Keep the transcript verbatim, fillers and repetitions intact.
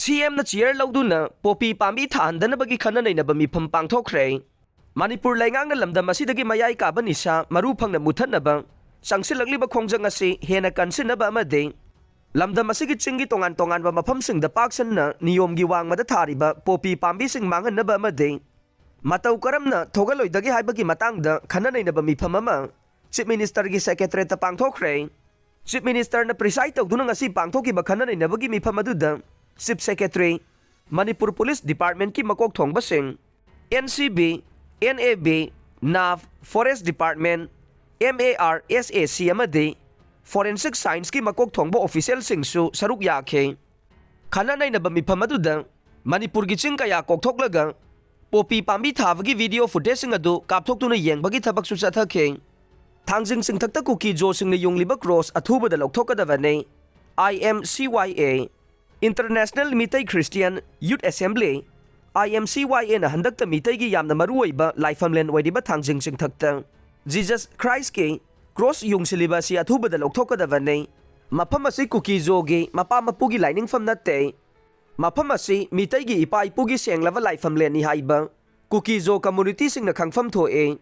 ꯁꯤ ꯑꯦꯝꯅ ꯆꯤꯌꯔ ꯂꯧꯗꯨꯅ ꯄꯣꯄꯤ ꯄꯥꯝꯕꯤ ꯊꯥꯍꯟꯗꯅꯕꯒꯤ ꯈꯟꯅ ꯅꯩꯅꯕ ꯃꯤꯐꯝ ꯄꯥꯡꯊꯣꯛꯈ꯭ꯔꯦ꯫ ꯃꯅꯤꯄꯨꯔ ꯂꯩꯉꯥꯛꯅ ꯂꯝꯗꯝ ꯑꯁꯤꯗꯒꯤ ꯃꯌꯥꯏ ꯀꯥꯕ ꯅꯤꯁꯥ ꯃꯔꯨ ꯐꯪꯅ ꯃꯨꯠꯊꯠꯅꯕ ꯆꯪꯁꯤꯜꯂꯛꯂꯤꯕ ꯈꯣꯡꯖꯪ ꯑꯁꯤ ꯍꯦꯟꯅ ꯀꯟꯁꯤꯟꯅꯕ ꯑꯃꯗꯤ ꯂꯝꯗꯝ ꯑꯁꯤꯒꯤ ꯆꯤꯡꯒꯤ ꯇꯣꯉꯥꯟ ꯇꯣꯉꯥꯟꯕ ꯃꯐꯝꯁꯤꯡꯗ ꯄꯥꯛ ꯁꯟꯅ ꯅꯤꯌꯣꯝꯒꯤ ꯋꯥꯡꯃꯗ ꯊꯥꯔꯤꯕ ꯄꯣꯄꯤ ꯄꯥꯝꯕꯤꯁꯤꯡ ꯃꯥꯡꯍꯟꯅꯕ ꯑꯃꯗꯤ ꯃꯇꯧ ꯀꯔꯝꯅ ꯊꯣꯛꯍꯜꯂꯣꯏꯗꯒꯦ ꯍꯥꯏꯕꯒꯤ ꯃꯇꯥꯡꯗ ꯈꯟꯅ ꯅꯩꯅꯕ ꯃꯤꯐꯝ ꯑꯃ ꯆꯤꯐ ꯃꯤꯅꯤꯁꯇꯔꯒꯤ ꯁꯦꯀ꯭ꯔꯦꯇꯔꯤꯌꯦꯠꯇ ꯄꯥꯡꯊꯣꯛꯈ꯭ꯔꯦ꯫ ꯆꯤꯐ ꯃꯤꯅꯤꯁꯇꯔꯅ ꯄ꯭ꯔꯤꯁꯥꯏꯗ ꯇꯧꯗꯨꯅ ꯉꯁꯤ ꯄꯥꯡꯊꯣꯛꯈꯤꯕ ꯈꯟꯅ ꯅꯩꯅꯕꯒꯤ ꯃꯤꯐꯝ ꯑꯗꯨꯗ ꯆꯤꯐ ꯁꯦꯀ꯭ꯔꯦꯇꯔꯤ, ꯃꯅꯤꯄꯨꯔ ꯄꯨꯂꯤꯁ ꯗꯤꯄꯥꯔꯠꯃꯦꯟꯠꯀꯤ ꯃꯀꯣꯛ ꯊꯣꯡꯕꯁꯤꯡ, N C B, N A B, ꯅꯥꯞ, forest department, M A R S A C ꯑꯃꯗꯤ ꯐꯣꯔꯦꯟꯁꯤꯛ ꯁꯥꯏꯟꯁꯀꯤ ꯃꯀꯣꯛ ꯊꯣꯡꯕ ꯑꯣꯐꯤꯁꯤꯌꯦꯜꯁꯤꯡꯁꯨ ꯁꯔꯨꯛ ꯌꯥꯈꯤ꯫ ꯈꯟꯅ ꯅꯩꯅꯕ ꯃꯤꯐꯝ ꯑꯗꯨꯗ ꯃꯅꯤꯄꯨꯔꯒꯤ ꯆꯤꯡ ꯀꯌꯥ ꯀꯣꯛꯊꯣꯛꯂꯒ ꯄꯣꯄꯤ ꯄꯥꯝꯕꯤ ꯊꯥꯕꯒꯤ ꯚꯤꯗꯤꯑꯣ ꯐꯨꯇꯦꯖꯁꯤꯡ ꯑꯗꯨ ꯀꯥꯞꯊꯣꯛꯇꯨꯅ ꯌꯦꯡꯕꯒꯤ ꯊꯕꯛꯁꯨ ꯆꯠꯊꯈꯤ꯫ ꯊꯥꯡꯖꯤꯡ ꯆꯤꯡꯊꯛꯇ ꯀꯨꯀꯤ ꯖꯣꯁꯤꯡꯅ ꯌꯨꯡꯂꯤꯕ ꯀ꯭ꯔꯣꯁ ꯑꯊꯨꯕꯗ ꯂꯧꯊꯣꯛꯀꯗꯕꯅꯤ꯫ ꯑꯥꯏ ꯑꯦꯝ ꯁꯤ ꯋꯥꯏ ꯑꯦ, ꯏꯟꯇꯔꯅꯦꯁꯅꯦꯜ ꯃꯤꯇꯩ ꯈ꯭ꯔꯤꯁꯇꯤꯌꯥꯟ ꯌꯨꯠ ꯑꯦꯁꯦꯝꯕ꯭ꯂꯤ, ꯑꯥꯏ ꯑꯦꯝ ꯁꯤ ꯋꯥꯏ ꯑꯦꯅ ꯍꯟꯗꯛꯇ ꯃꯤꯇꯩꯒꯤ ꯌꯥꯝꯅ ꯃꯔꯨꯑꯣꯏꯕ ꯂꯥꯏꯐꯝꯂꯦꯟ ꯑꯣꯏꯔꯤꯕ ꯊꯥꯡꯖꯤꯡ ꯆꯤꯡꯊꯛꯇ ꯖꯤꯖꯁ ꯈ꯭ꯔꯥꯏꯁꯀꯤ ꯀ꯭ꯔꯣꯁ ꯌꯨꯡꯁꯤꯜꯂꯤꯕ ꯑꯁꯤ ꯑꯊꯨꯕꯗ ꯂꯧꯊꯣꯛꯀꯗꯕꯅꯤ꯫ ꯃꯐꯝ ꯑꯁꯤ ꯀꯨꯀꯤ ꯖꯣꯒꯤ ꯃꯄꯥ ꯃꯄꯨꯒꯤ ꯂꯥꯏꯅꯤꯡꯐꯝ ꯅꯠꯇꯦ꯫ ꯃꯐꯝ ꯑꯁꯤ ꯃꯤꯇꯩꯒꯤ ꯏꯄꯥ ꯏꯄꯨꯒꯤ ꯁꯦꯡꯂꯕ ꯂꯥꯏꯐꯝꯂꯦꯟꯅꯤ ꯍꯥꯏꯕ ꯀꯨꯀꯤ ꯖꯣ ꯀꯝꯃꯨꯅꯤꯇꯤꯁꯤꯡꯅ ꯈꯪꯐꯝ ꯊꯣꯛꯏ꯫